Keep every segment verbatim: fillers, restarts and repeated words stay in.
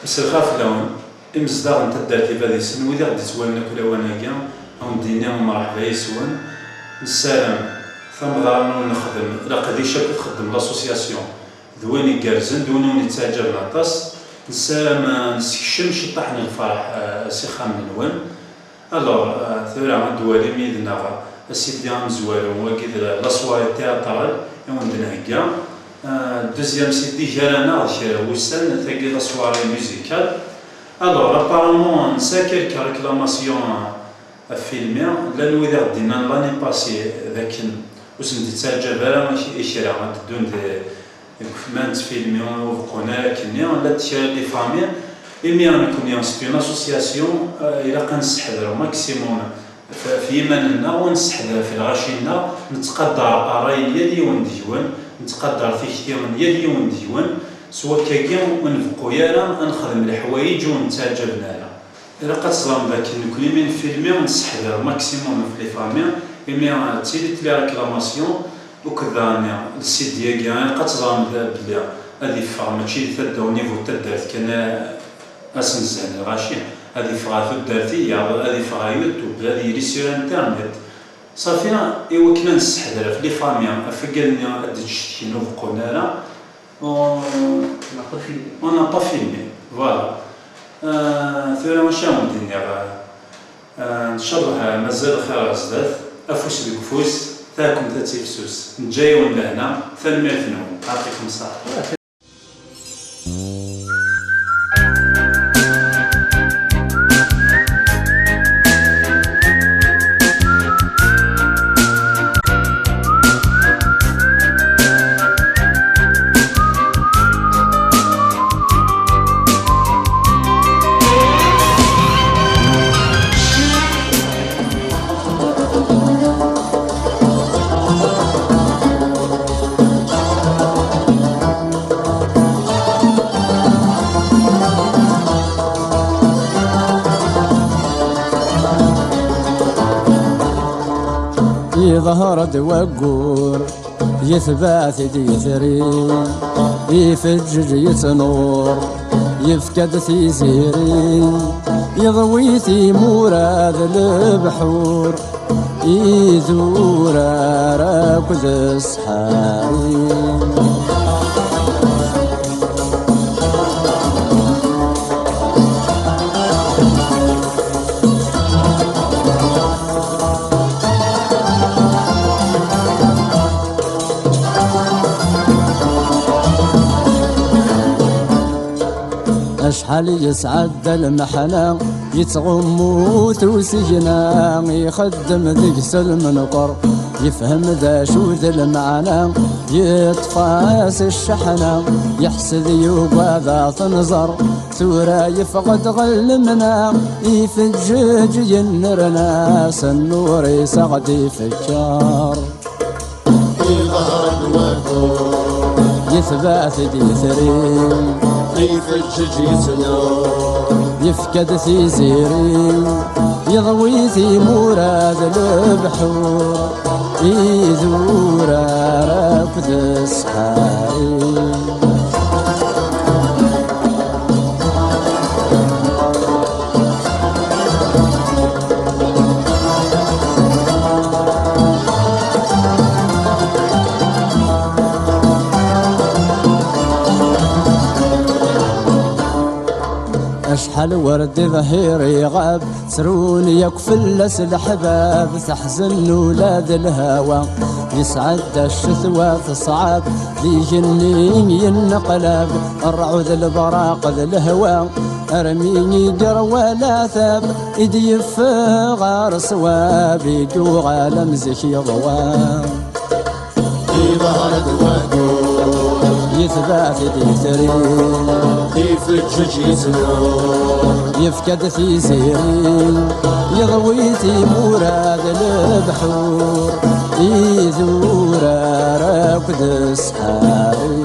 Aselxaf fell-awen, imezdaɣ n taddart Ibadisen, wid i ɣ-d-ittwalin akk lawan-agi, a wen-d-iniɣ mreḥba yes-wen. Nessaram tameɣra n wen-nexdem, leqdic akk i txeddem l'association, d win igerrzen, d win i wen-ittaɛǧaben aṭas. Nessaram, eh, nessekcem ciṭṭaḥ n lferḥ, eh, s ixxamen-nwen. Alors, euh, tura ad d-twalim yid-neɣ a CD amezwaru, wagi d la soirée théâtrale i wen-d-nhegga. Euh, deuxième CD gar-aneɣ d kra n wussan, tagi d la soirée musicale. Alors, apparemment, nesɛa quelques réclamations, euh, ɣef filmi. Llan wid i ɣ-d-innan l'année passée d akken ur sen-d-ittaɛǧab ara i k-, i kra ad d-ddun d, deg ufman n tfilmi ur beqqun ara akkenni, llant kra n les familles. Imi nekkni, c'est une association, eh, ilaq ad nesseḥder au maximum f-, f yiman-nneɣ, u nesseḥder f lɣaci-nneɣ, nettqadar ṛṛay n yal yiwen deg-wen, nettqadar tikti n yal yiwen deg-wen, s wakkagi ur nbeqqu ara ad nexdem leḥwayeǧ ur nettaɛǧaben ara. Ilaq ad teẓrem dakken nekkni mi nfilmi nesseḥder maximum ɣef les familles, imi, euh, ttilint les réclamations, akked daɣen le CD-agi, ilaq ad teẓrem d-, belli ad iffeɣ mačči di taddart, au niveau n taddart kan, euh, ad s-nezzhen lɣaci, ad iffeɣ ɣer tuddar tiyaḍ, ad iffeɣ ɣer YouTube, ad yili sur internet. Safi, i wakken ad nesseḥder ɣef les familles, ɣef wigad-nni ad d-ttcetkin ur beqqun ara, On n'a pas filmé. On n'a pas filmé, voilà. Euh, tura mačči ad wen-d-iniɣ, euh, ncallah mazal lxir ɣer zdat, afus deg ufus, taɛkemt ad tifsus. Neǧǧa-yawen lehna, tanemmirt-nwen. Ɛṭikum ṣṣeḥḥa. Iḍher-d waggur, yetbeɛ-t-id yetri, ifeǧǧeǧ yettnur, yefka-d tiziri, yeḍwi timura d lebḥur, idurar akked ssḥari. Acḥal yesɛedda lmeḥna, yettɣummu-t usigna, ixeddem deg-s lmenqer, yefhem d acu d lmeɛna, yeṭṭef-as cceḥna, yeḥsed yugad ad t-nẓer, tura yeffeɣ-d ɣer lemna, ifeǧǧeǧ yennerna-s, nnur-is a ɣ-d-ifekker. Iḍher-d waggur, yetbeɛ-t-id yetri, ifeǧǧeǧ yettnur, yefka-d tiziri, yeḍwi timura d lebḥur, idurar akked ssḥari. Acḥal wer d-iḍhir iɣab, ttrun yakk fell-as leḥbab, teḥzen ula d lhawa, yesɛedda ccetwa teṣɛab, d igenni yenneqlab, ṛṛɛud, lebraq d lehwa, armi i yerwa leɛtab, i d-yeffeɣ ɣer ṣṣwab, i yuɣal am zik yeḍwa. Iḍher-d waggur, yetbeɛ-t-id yetri, ifeǧǧeǧ yettnur, yefka-d tiziri, yeḍwi timura d lebḥur, idurar akked ssḥari.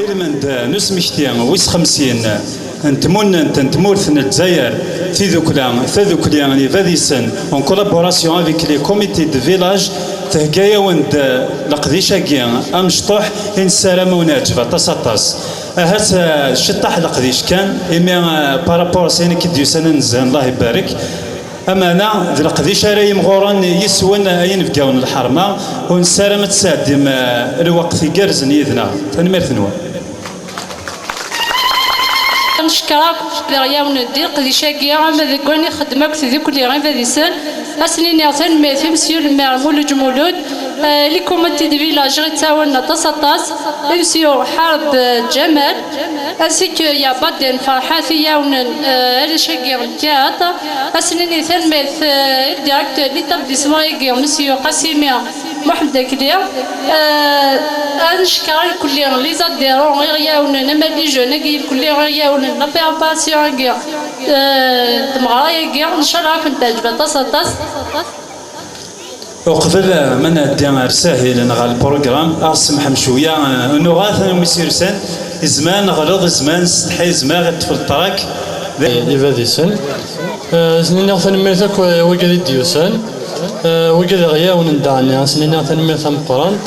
Ilmend n usmekti wis xemsin n tmunnent n tmurt n Lezzayer, tidukla, tadukli n Ibadisen, en collaboration avec les comités de village, thegga-yawen-d leqdic-agi amecṭuḥ i nessaram a wen-iɛǧeb aṭas aṭas. Ahat, eh, ciṭṭaḥ leqdic kan, imi, eh, par rapport s ayen akka d-yusan ad nezhen, Allah ibarek. Ameɛna d leqdic ara yimɣuren yis-wen ay inebgawen n lḥerma, u nessaram ad tesɛeddim, eh, lweqt igerrzen yid-neɣ. Tanemmirt-nwen. Neckeṛ akk leɣyawnen di leqdic-agi, ama deg wayen ixeddem akk tdukli Ibadisen. Ad sen-iniɣ tanemmirt i Mesyu le maire Mulud Mulud, eh, les comités de village i ɣ-ittɛawanen aṭas aṭas, i Mesyu Ḥareb, eh, Ǧamal, ainsi que ya Baden Ferḥat i iɛawnen, eh, arrac-agi n théâtre. Ad sen-nini tanemmirt, eh, i le directeur n l'établissement-agi, Mesyu Qasimi Muḥemmed Akli. Eh, ad neckeṛ irkelli les adhérents i ɣ-iɛawnen, ama les jeunes-agi irkelli i ɣ-iɛawnen la préparation-agi, eh, n tmeɣra-agi. Ncalleh ad ken-teɛǧeb aṭas aṭas. Uqbel, eh, ma nɛeddi ar sahil neɣ ɣer lprugram, ad ɣ-tsemḥem cwiya, eh, nuɣa atan umi s-yusan, izmer neɣleḍ, izmer nessetḥi, izmer iṭṭef le trac. Ibadisen. Eh, ad sen-iniɣ tanemmirt akk, eh, wigad i d-yusan. Eh, wigad i ɣ-iɛawnen daɣen, ad sen-iniɣ tanemmirt tameqqrant.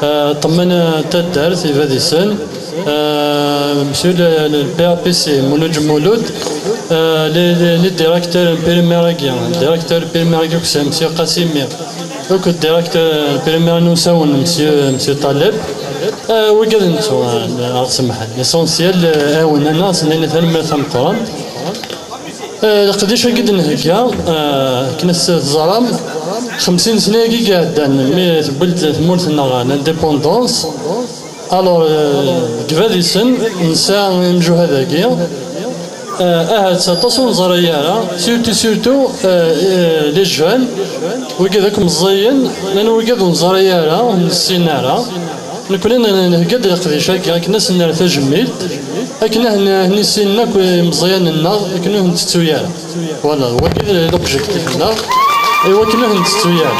Eh, ṭṭemmen, eh, taddart, Ibadisen. Euh, monsieur le, le P A P C, Mouloudj Mouloud, euh, les, les, les directeurs primaires-agi, directeur primaire-agi, c'est monsieur Qassimi. Donc, directeur primaire n usawen, monsieur, monsieur Taleb. Euh, wigad netta, euh, ar semḥen. L'essentiel, euh, awen-nniɣ, ad sen-nini tanemmirt tameqqrant. Euh, leqdic-agi d-nhegga, euh, akken ad teẓram, xemsin sna-agi i iɛeddan, mi tewwi-d tmurt-nneɣ l'indépendance. Alors, euh, deg Ibadisen, nesɛa imjuhad-agi. Euh, ahat aṭas ur neẓri ara, surtout, surtout, euh, euh, les jeunes, wigad akk meẓẓiyen, llan wigad ur neẓri ara, ur nessin ara. Nekkni n-, nhegga-d leqdic-agi akken ad sen-nerr tajemmilt, akken ad n-, ad nissin akk imeẓyanen-nneɣ, akken ur ten-tettu ara. Voilà, wagi d l'objectif-nneɣ, i wakken ur ten-tettu ara.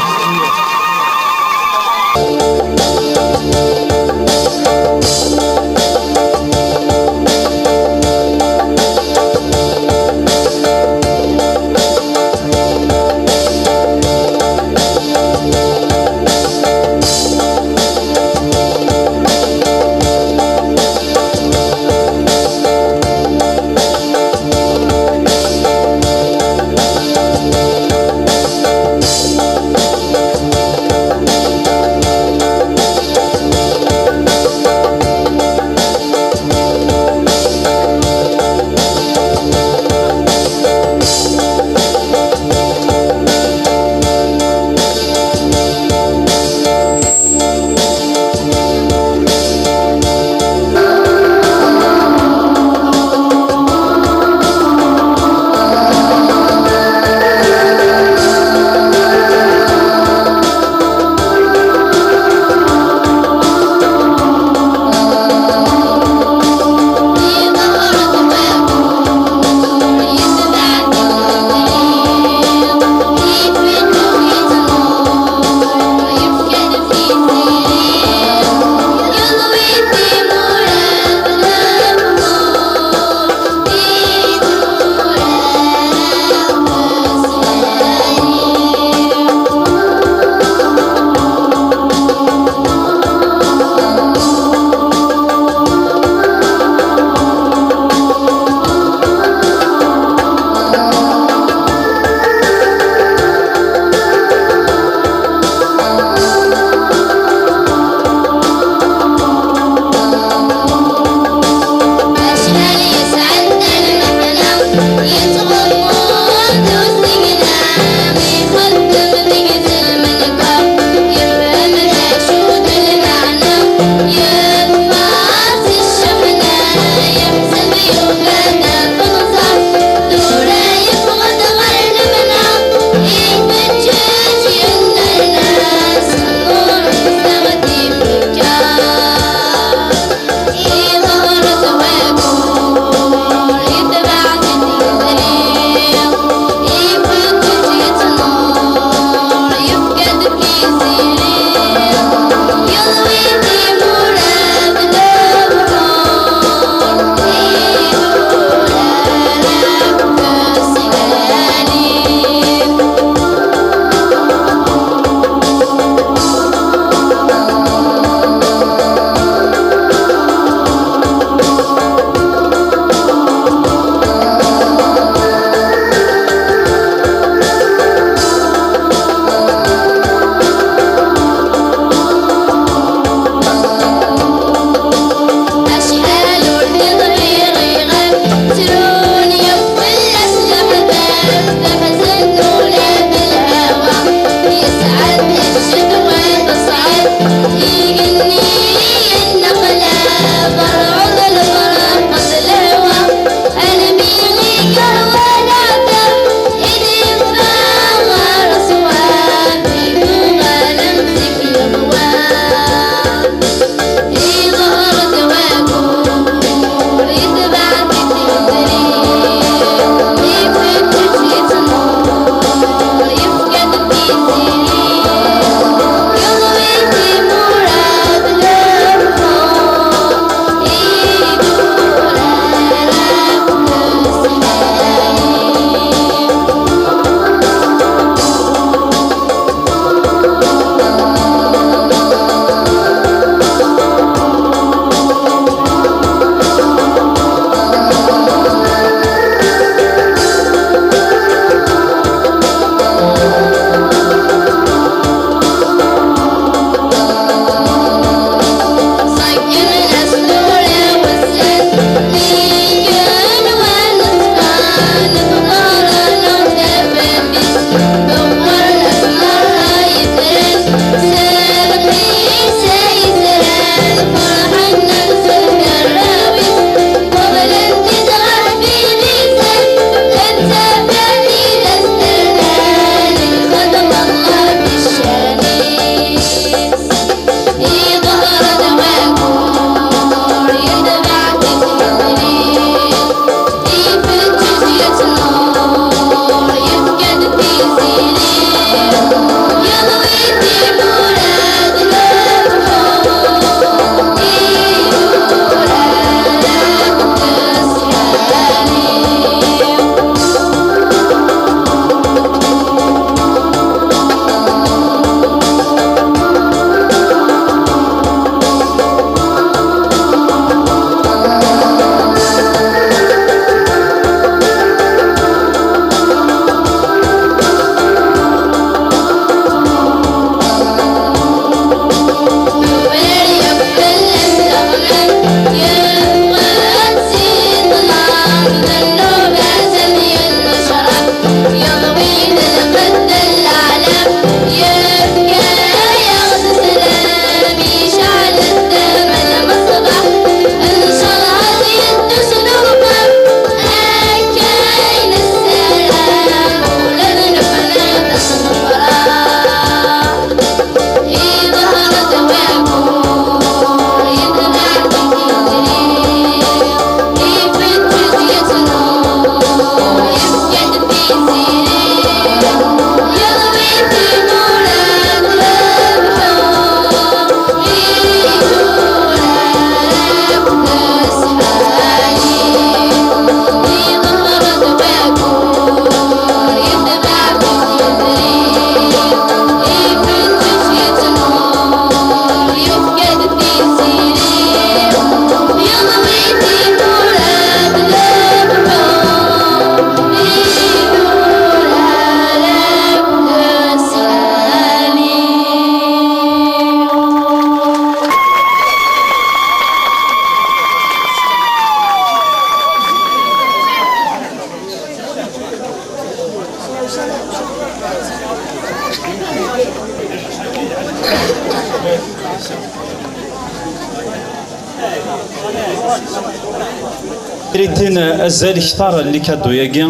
Tritin azal ktar n likadu-agi,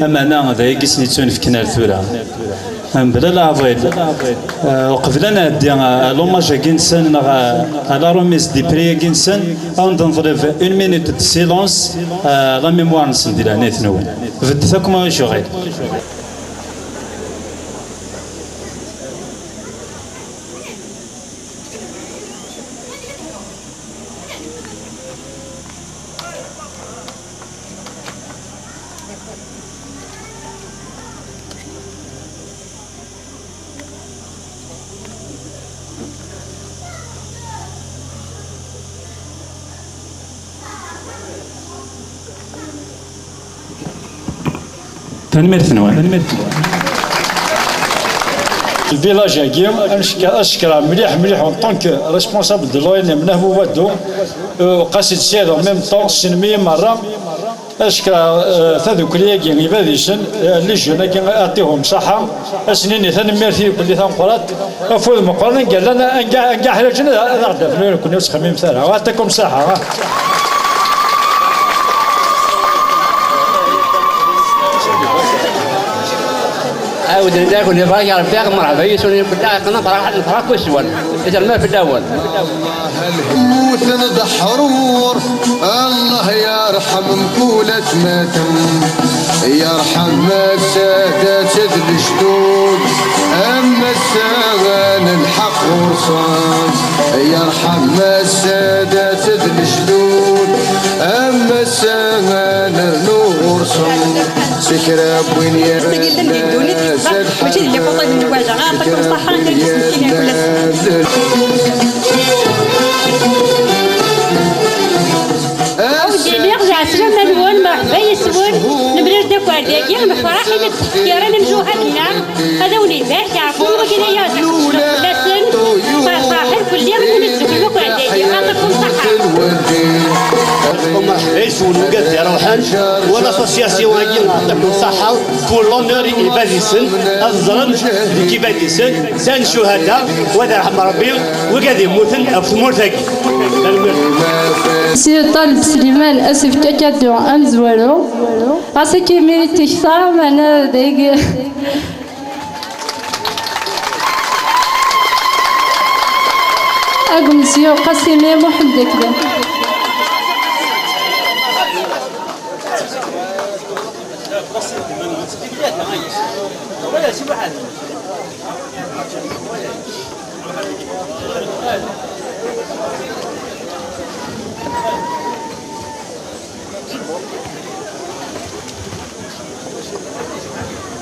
ameɛna d ayagi i sen-yettunefken ar tura. Mebla leɛḍil. Eh, uqbel ad nɛeddi, eh, l'hommage-agi-nsen neɣ, eh, la remise des prix-agi-nsen, ad wen-d-neḍleb une minute de silence, eh, la mémoire-nsen di leɛnayt-nwen. Beddet akk ma ulac uɣil. Tanemmirt-nwen. Tanemmirt-nwen. Lvilaj-agi, ad nec-, ad cekkreɣ mliḥ, mliḥ en tant que responsable de l'O N M Nahbu Wado, euh, Qasid Saïd en même temps, ssnem-iyi merra. Ad cekkreɣ, euh, tadukli-agi, ibadisen, euh, les jeunes-agi, ad tihum ṣaḥa, ad sen-nini tanemmirt i dukli tameqqrant, afud meqqren, anga llan, anga, anga ḥlaǧen, ad, ad aɣ-d-aflen, nekkni ur ttxemmimet ara. Ɛṭikum ṣaḥa. Awden-ak ur ibarek Rebbi, merḥba yis-wen, fell-aɣ iqqen, nefreḥ, nefreḥ akk yes-wen. Izelma fell-awen. Lmut n deḥrur, Allah yerḥem mkul atmaten, yerḥem assadat d lejdud, am ass-a n lḥeqq ɣur-sen, yerḥem assadat d lejdud, am ass-a nernu ɣur-sen. Si kra n win yerran azal ḥader, mačči d lixuṭ ad nwajeɣ, ɛṭikum ṣṣaḥa, ad k-snekkini kul ass. Awd iniɣ d ɛeslama-nwen, merḥba yes-wen, nemlal-d akk ar dagi, nefreḥ imi d-tefkiren imjuhad-nneɣ, ad awen-ibarek Ṛebbi, wagi d aya, fell-asen, ferḥen fell-i, ad awen-d-zukren akk ar dagi, ɛṭikum ṣṣaḥa. Merḥba yes-wen, wigad iruḥen, wa l'association-agi, ɛṭikum ṣṣaḥa. Pour l'honneur i ibadisen, ad ẓren deg ibadisen, sɛan ccuhada, wa ad yerḥem Rebbi, wigad yemmuten ɣef tmurt-agi. Tanemmirt. Si Ṭaleb Sliman, asefk akadu amezwaru. Ɣas akka imi tikta, meɛna deg agumzyu Qasimi Muḥend Akli.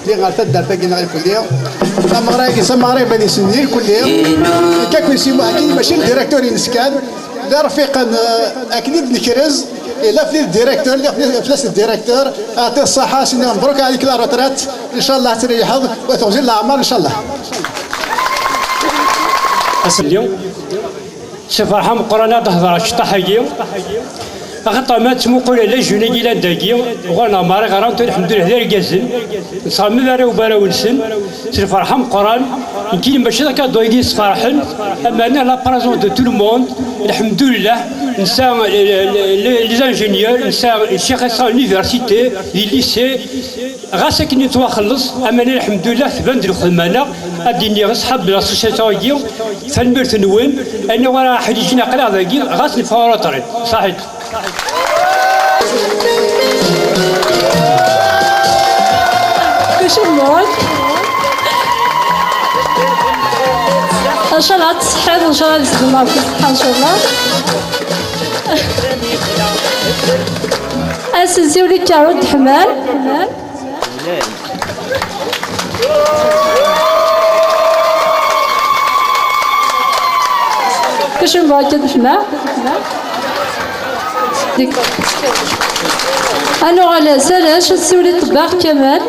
Li ɣer taddart-agi neɣ irkelli. Tameɣra-agi d tameɣra iman-is n irkelli. Nekk akked Si Muḥ-, mačči d directeur-ines kan. D irfiqen, eh, akken i d-nekrez, yella fell-i d directeur, lliɣ fell-as d directeur. Aɛṭi ṣṣaḥa, s-nniɣ mebruk ɛalik la retraite. Ncallah ad treyḥeḍ, wa teɣzi n leɛmer, ncallah. Aselli, si ferḥ ameqqran ad d-hedreɣ cṭaḥ-agi. Axaṭer ma nettmuqul les jeunes-agi yellan dagi, ɣur-neɣ merra ɣran, lḥemdullah, d irgazen. Nettɣemmed arraw n warraw-nsen, s lferḥ ameqqran. Nekkini mačči d akadu-agi yesferḥen, ameɛna la présence de tout le monde, lḥemdullah, nesɛa, eh, les, les ingénieurs, nesɛa ccix, nesɛa université, di lycée, ɣas akken nettwaxelleṣ, ameɛna lḥemdullah tban-d lxedma-nneɣ, ad d-iniɣ i ṣṣḥab n l'association-agi, tanemmirt-nwen, ayen ara ḥwiǧen aql-aɣ dagi, ɣas neffeɣ ɣer uṭri. Ṣaḥit. Kečč lmut. Ncallah ad tṣeḥḥiḍ, ncallah ad txedmeḍ ɣef ṣṣeḥḥa, ncallah. Asensi ur ikkaru d-ḥmal. Kečč mbeɛd ad tefna. Ad nuɣal s arrac, ad siwel i ṭṭebbax Kamal.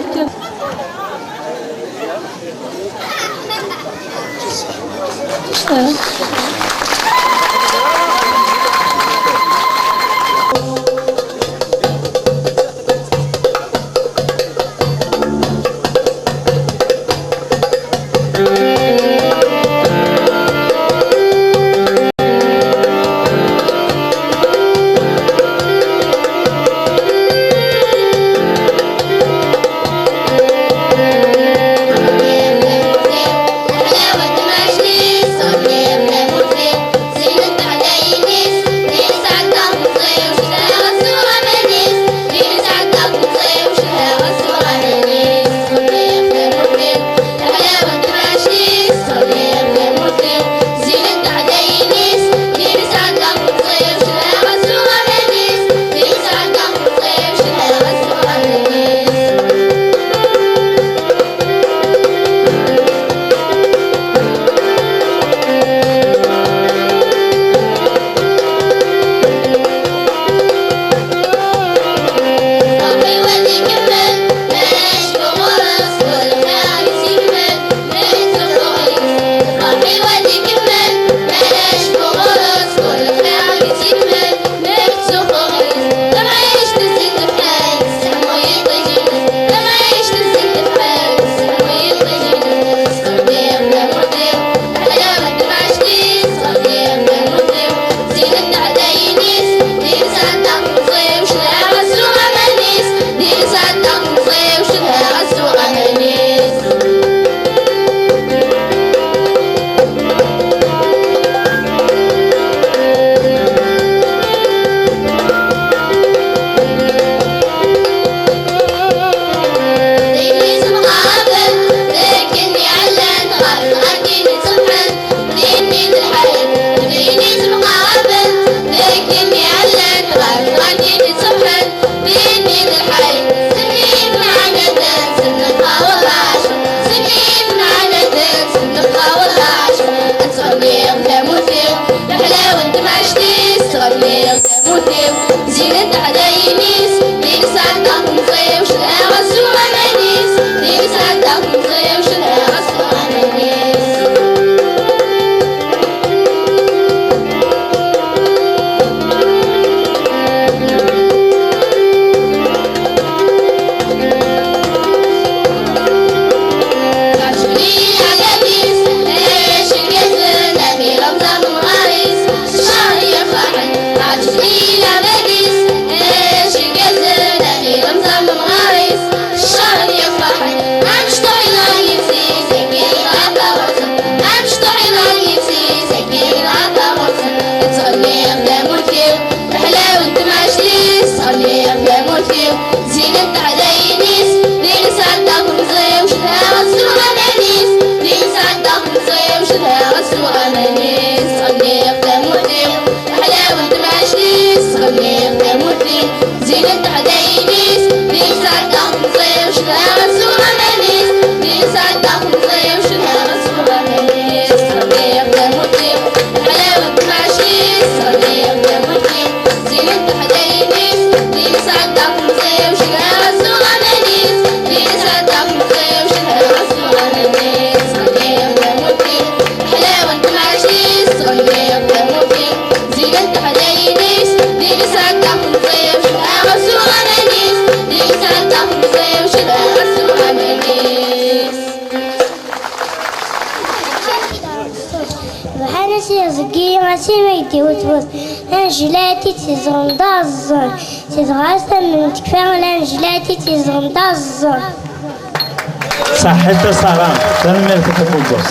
Bḥal asiẓgi, asmi i d-iwet wet, anejlat i tt-iẓẓren d aẓẓan. Si dɣa s tamen tekfa, anejlat i tt-iẓẓren d aẓẓan. Ṣaḥit a Sara, tanemmirt a Takuẓẓurt.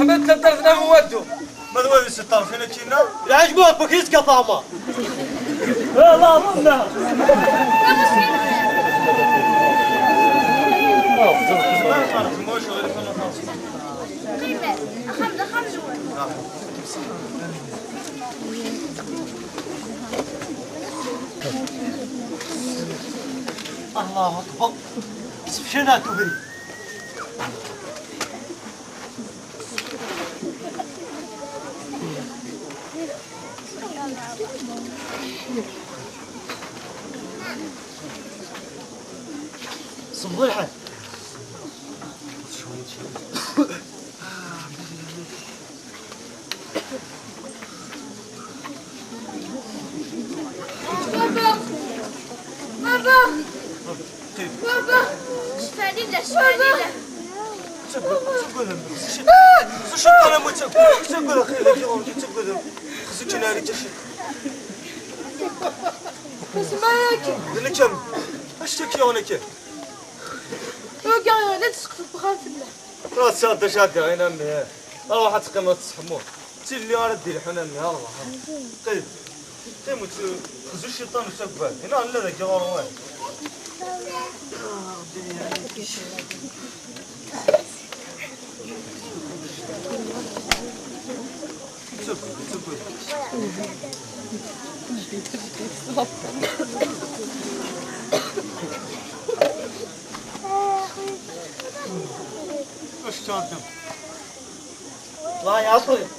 Ḥmed, la ṭṭerf n Abu Waddu. Ma d wagi s ṭṭerf-in akkinna? Lɛejbu ɣef wakis ka teɛmer. Ala, ḍemna. Qqimet, axxam d axxam-nwen. Allahu akbar. Sefcana tubri. Ṣebbiḥ. Baba! Baba! Baba! Cfani la, cfani la. Ttagad, ttagad. Ttagad, ttagad, ttagad. Xzuk-ina, rǧa. Asma-agi. D nekk am. Acu-k yuɣen akka? Ugaɣ la d-tesqefbex ɣer fell-am. Ruḥ tesɛedda cɛedda ɣin a mmi. Ruḥ ad teqqimeḍ ad tesseḥmuḍ. D tilelli ara d-ilḥun a mmi, ruḥ. Qqim. Qqim ur tt-, xzu cciṭan ur ttaggad. Ina nella dagi ɣur-wen. Acu tettɛeddim? Ḍayeɛ ṭṭrif.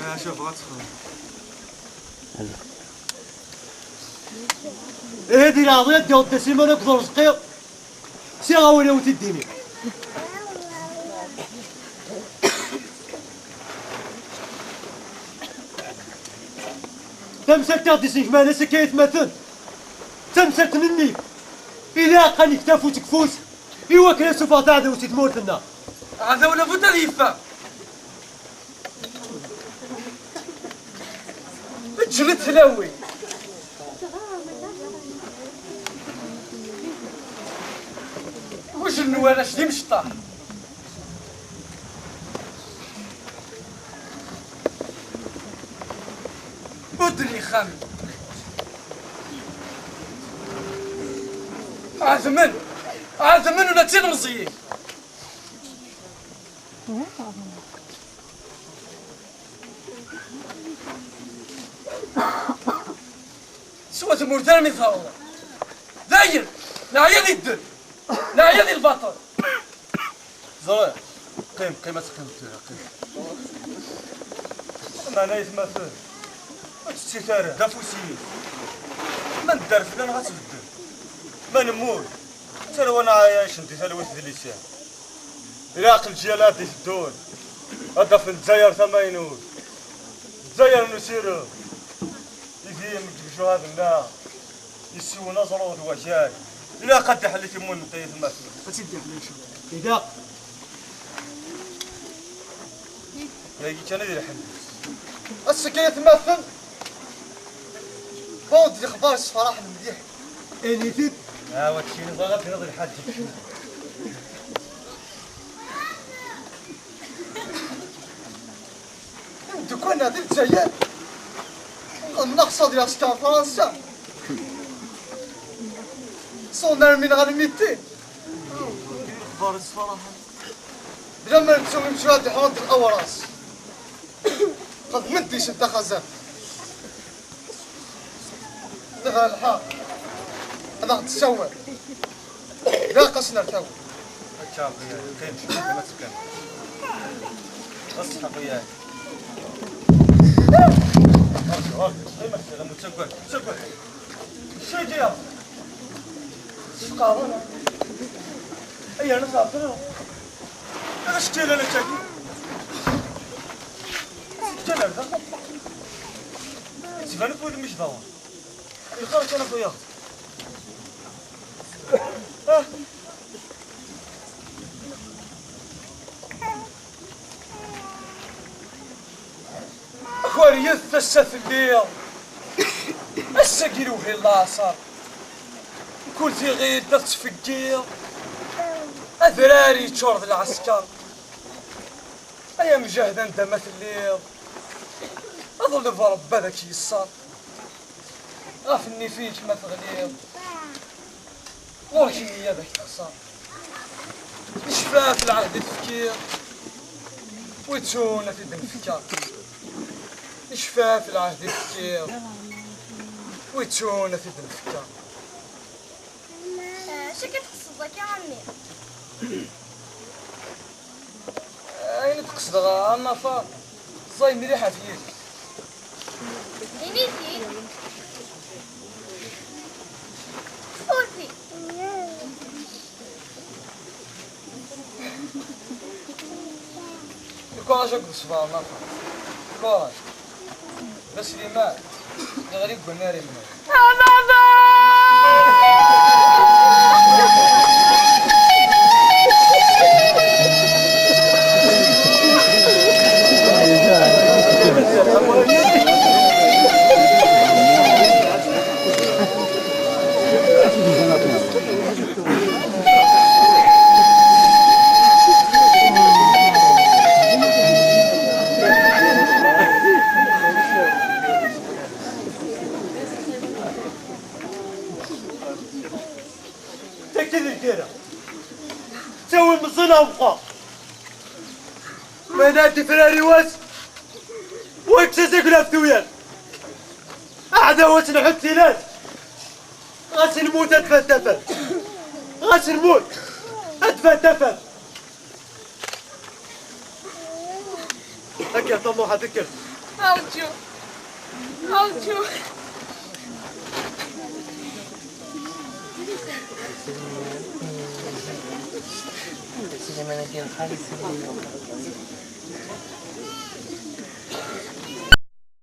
Ah, شوف غتخرج. Ihi di leɛḍil ad d-yaweḍ Dda Sliman akked Urezqi. Siɣ awal a wen-t-id-iniɣ. Tamsalt i ɣ-d-isnekman ass-agi ay atmaten, d tamsalt n nnif. Ilaq ad nektu afus deg ufus i wakken ad suffeɣ taɛdawt si tmurt-nneɣ. Aɛdaw labud ad yeffeɣ. Ǧǧet tlawin. Ujel n warrac d imecṭaḥ. Ddel ixxamen. Ɛedmen! Ɛedmen ula d tilmeẓyin! Swa tmurt armi taweḍ. Dayen! Neɛya di ddel! Neɛya di lbaṭel! Ẓriɣ. Qqim, qqim, ad teqqimeḍ tura, qqim. Meɛna aytmaten, ur tettit ara. D afus-inek. Ma nedder fell-aneɣ ad tbeddel. Ma nemmut, d tarwa n ɛyac n di talwit d lisan. Ilaq leǧyal ad d-iteddun, ad d-afen Lezzayer tamaynut. Lezzayer n usirem. Idim deg ijuhaden-nneɣ, yessiwen aẓru d wakal. Ilaq ad d-iḥell i timmud n tayetmaten. Ad tt-id-iḥell, incallah. Ilaq. Dagi kan ad iḥell. Ass-agi, ayetmaten, wwḍen-d lexbar yessefraḥen mliḥ. Ini-t-id. Ah, wa keččini, ẓriɣ ad d-tiniḍ lḥaǧ. Imeddukal-nneɣ di Lezzayer, qqlen aɣṣab di lɛesker n Fransa. Ṣun armi nɣan mitin. Lexbar yessefraḥen. Bla ma nettu imcuɛad iḥuren d lawras. Xedmen-d isem taxazamt. Neɣ lḥa. Ad aɣ-d-tessawal. Ilaq ad s-nerr tawwurt. Akka, qqim, qqim, ad teqqim. Ɣas ḥaq wiyah. Arju, arju, qqim, qqim, ur ttaggad, ur ttaggad. Acu-agi? Sfeqɛeḍ, ala. Ay, yerna tɛeṭṭleḍ. Ala, acu-tt lalla-agi? Acu-tt lalla? Tettban akk wudem-ik d awar. Lxir kan a xuya. Ah. Akwariyet tasa telliḍ. Ass-agi lewhi n laɛṣer. Mkul tiɣilt ad tettfeggiḍ. Adrar yeččur d lɛesker. Ay amjahed anda ma telliḍ. Aḍleb Rebbi ad ak-yesser. Ɣef nnif-ik ma teɣliḍ, ɣur-k nniya ad ak-texṣer. Necfa f lɛehd i tefkiḍ, wi ttun ad t-id-nefka. Necfa f lɛehd i tefkiḍ, wi ttun ad t-id-nefka. Acu akka tqesdeḍ akka, a mmi? Ayen i d-qesdeɣ, a Nafa, ẓẓay mliḥ ɣef yiri. Ini-t-id. Ur t-id. Lkuraǧ akked ṣṣber, a Nafa. Lkuraǧ. D asliman, yeɣli deg wannar yellan. Tagi d lgirra. Ttawi meẓẓi neɣ meqqer. Ma nadi frari-was, wa yekkes-as agla ɣef tuyat. Aɛdaw ad tt-nḥudd tilas. Ɣas nmut ad tban tafat. Ɣas nmut ad tban tafat. Akka, طموحة ذكر. أرجو. أرجو.